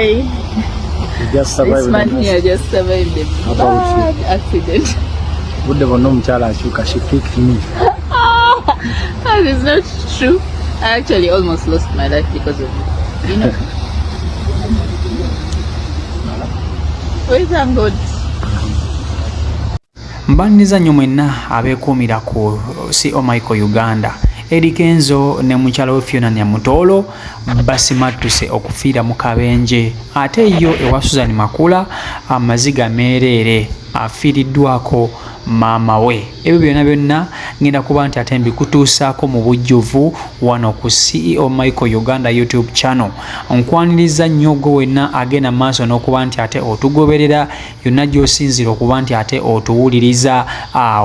Hi. You just This survived man the here just survived a How about bad accident. Budde bwonna omukyala akyuka, she picked me. That is not true. I actually almost lost my life because of you. You know. We thank God. Mbaniriza nnyo mwenna abeekuumira ku CO Michael Uganda. Eddy Kenzo ne mukyala we Fiona Nyamutoolo basimattuse okufiira mu kabenje ate yo ewa Susan Makula amaziga meereere afiiriddwako maama we. Ebyo byonna byonna ngenda kuba nti ate mbikutuusaako mu bujjuvu wano ku CEO Michael Uganda YouTube channel. Nkwaniriza nnyo gwe wenna agenda maaso n'okuba nti ate otugoberera yonna gy'osinziira okuba nti ate otuwuliriza,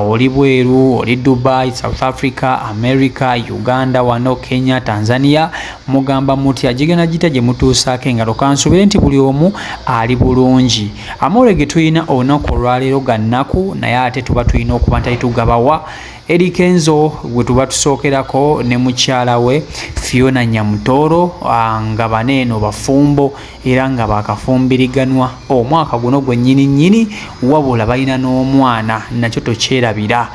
oli bweru, oli Dubai, South Africa, America, Uganda, wano Kenya, Tanzania, mugamba mutya gigenda gitya gye mutuusaako engalo. Kansuubire nti buli omu ali bulungi. Amawulire ge tulina olunaku olwaleero ga nnaku, naye ate tuba tulina okuba nti tugabawa. Eddy Kenzo gwe tuba tusookerako ne mukyala we Fiona Nyamutooro, nga bano eno bafumbo era nga bakafumbiriganwa omwaka guno gwennyini nnyini, wabula balina n'omwana, nakyo tokyerabira.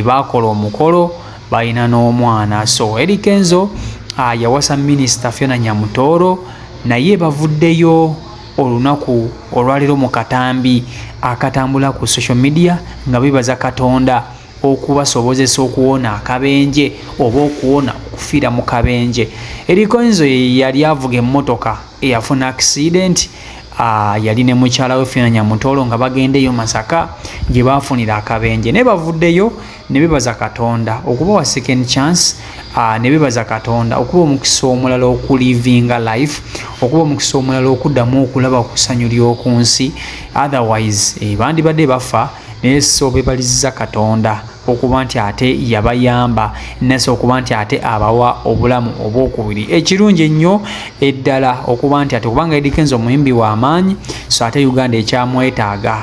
Baakola omukolo, balina n'omwana. So Eddy Kenzo yawasa minisita Fiona Nyamutooro, naye bavuddeyo olunaku olwaleero mu katambi akatambula ku social media nga bebaza Katonda okubasobozesa okuwona akabenje oba okuwona okufiira mu kabenje. Eddy Kenzo yali avuga emmotoka eyafuna accident, yali ne mukyala we Fiona Nyamutoolo nga bagendeyo Masaka gye baafunira akabenje, naye bavuddeyo ne bebaza Katonda okubawa second chance, ne bebaza Katonda okuba omukisa omulala okulivinga life, okuba omukisa omulala okuddamu okulaba ku ssanyu ly'oku nsi. Otherwise bandibadde bafa, naye so bebalizza Katonda okuba nti ate yabayamba nase okuba nti ate abawa obulamu obwokubiri. Ekirungi ennyo eddala okuba nti ate kubanga Eddy Kenzo omuyimbi w'amaanyi, so ate Uganda ekyamwetaaga,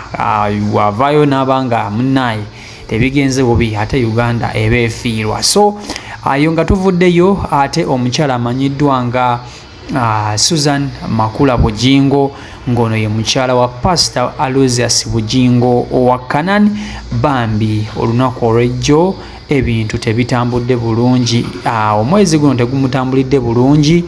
wavaayo n'abanga munnaye tebigenze bubi, ate Uganda eba efiirwa. So ayo nga tuvuddeyo, ate omukyala amanyiddwa nga Susan Makula Bujingo, ng'ono ye mukyala wa Pastor Aloysius Bujingo owa Canaan, bambi olunaku olw'ejjo ebintu tebitambudde bulungi. Omwezi guno tegumutambulidde bulungi,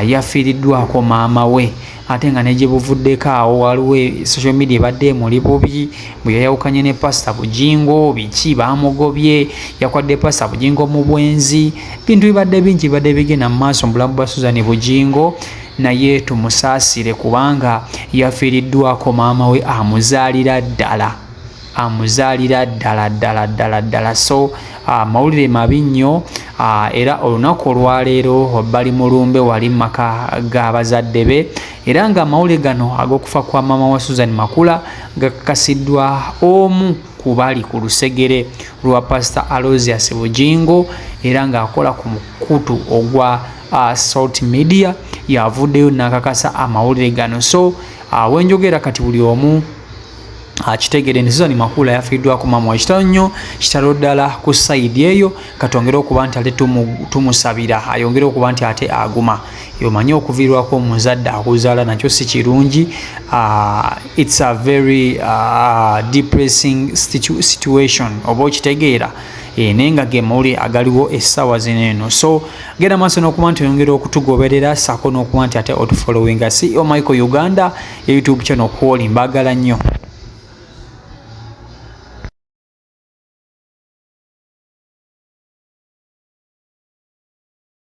yafiiriddwako maama we, ate nga ne gye buvuddeko awo waliwo social media ebadde emuli bubi bwe yayawukanye ne Pastor Bujingo, biki baamugobye, yakwadde Pastor Bujingo mu bwenzi, bintu bibadde bingi bibadde bigenda mu maaso mu bulamu bwa Susan Bujingo. Naye tumusaasire kubanga yafiiriddwako maama we amuzaalira ddala, amuzaalira ddala ddala ddala ddala. So amawulire mabi nnyo, era olunaku olwaleero bali mulumbe wali mu maka g'abazadde be, era nga amawulire gano ag'okufa kwa maama wa Susan Makula gakakasiddwa omu ku bali ku lusegere lwa Pastor Aloysius Bujingo, era ng'akola ku mukutu ogwa Salt Media, yavuddeyo n'akakasa amawulire gano. So wenjogera kati buli omu akitegere nti Susan Makula yafiiriddwako maama we. Kitalo nnyo, kitalo ddala ku sayidi eyo. Katwongere okuba nti ate tumusabira ayongere okuba nti ate aguma. Omanyi okuviirwako omuzadde akuzaala nakyo si kirungi. It's a very depressing situation, oba okitegeera. Naye nga ge mawulire agaliwo essaawa zino eno. So genda maaso n'okuba nti oyongera okutugoberera saako n'okuba nti ate otufollowinga. CEO Michael Uganda YouTube channel kwoli. Mbaagala nnyo.